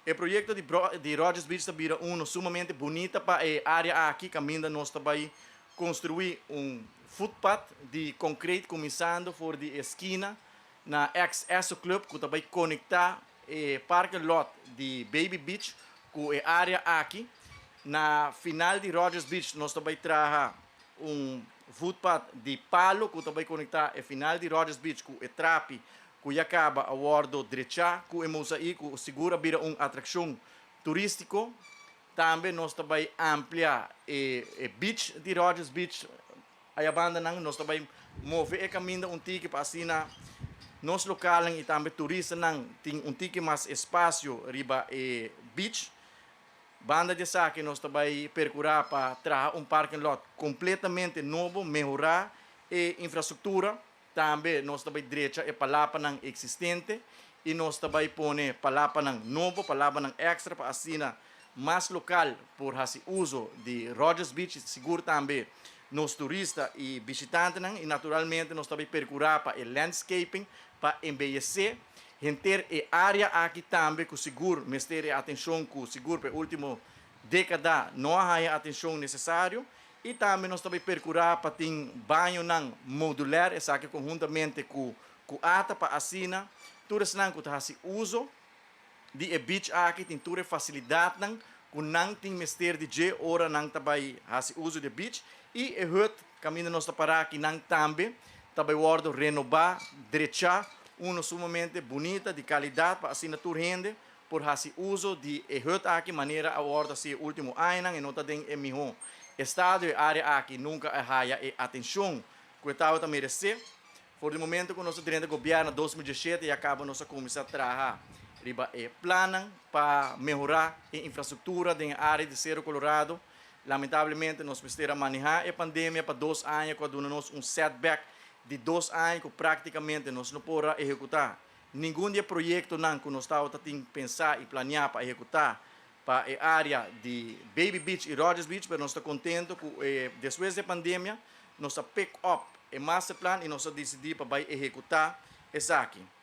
E proyecto di Rogers Beach ta bira uno sumamente bunita pa e area aki, caminda nos ta bay construi un footpath di concreto cuminsando for di skina na ex Esso Club, cu ta bay conecta e parking lot di Baby Beach cu e area aki. Na final di Rogers Beach nos ta bay traha un footpath di palo cu ta bay conecta e final di Rogers Beach cu e trapi cu ya caba a wordo drecha cu e mosaico, cu sigur a bira un atraccion turistico. Tambe nos ta bay amplia e beach di Rogers Beach. Aya banda nan nos ta bay move e caminda un tiki pa asina nos local y tambe turistanan tin un tiki mas espacio riba e beach. Banda di esaki, nos ta bay percura pa traha un parking lot completamente nobo, mehora e infrastructura. Tambe nos ta bay drecha e palapanan existente y nos ta bay pone palapanan nobo, palapanan extra pa asina mas local por haci uso di Rogers Beach, sigur tambe nos turista y bishitantenan. Y naturalmente nos ta bay percura pa e landscaping, pa embeyece henter e area aki tambe, cu sigur mester atencion, cu sigur pa ultimo decada no a atencion necesario. Y tambe nos ta bay percura pa tin bañonan modular, esaki conhuntamente cu ATA, pa asina tur esnan cu ta haci uso di e beach aki tin tur facilidadnan cu nan tin mester di dje ora nan ta bay haci uso di beach. Y e hut caminda nos ta para aki nan tambe ta bay wordo renoba, drecha, uno sumamente bunita, di calidad, pa asina tur hende por haci uso di e hut aki manera a wordo haci ultimo aña y no ta den e miho estado. E area aki nunca a haya e atencion cu e tabata merece. For di momento cu nos a drenta gobierno 2017 ya caba nos a cuminsa traha riba e plan pa mehora e infrastructura den area di Sero Colorado. Lamentablemente nos mester a maneha e pandemia pa 2 aña, cu nos un setback di 2 aña, cu practicamente nos no por a ehecuta ningun di e proyectonan cu nos tabata pensa y planea pa ehecuta pa e area di Baby Beach y Rogers Beach, mas nos ta contento cu despues di e pandemia nos a pick up e master plan y nos a dicidi pa bay ehecuta esaki.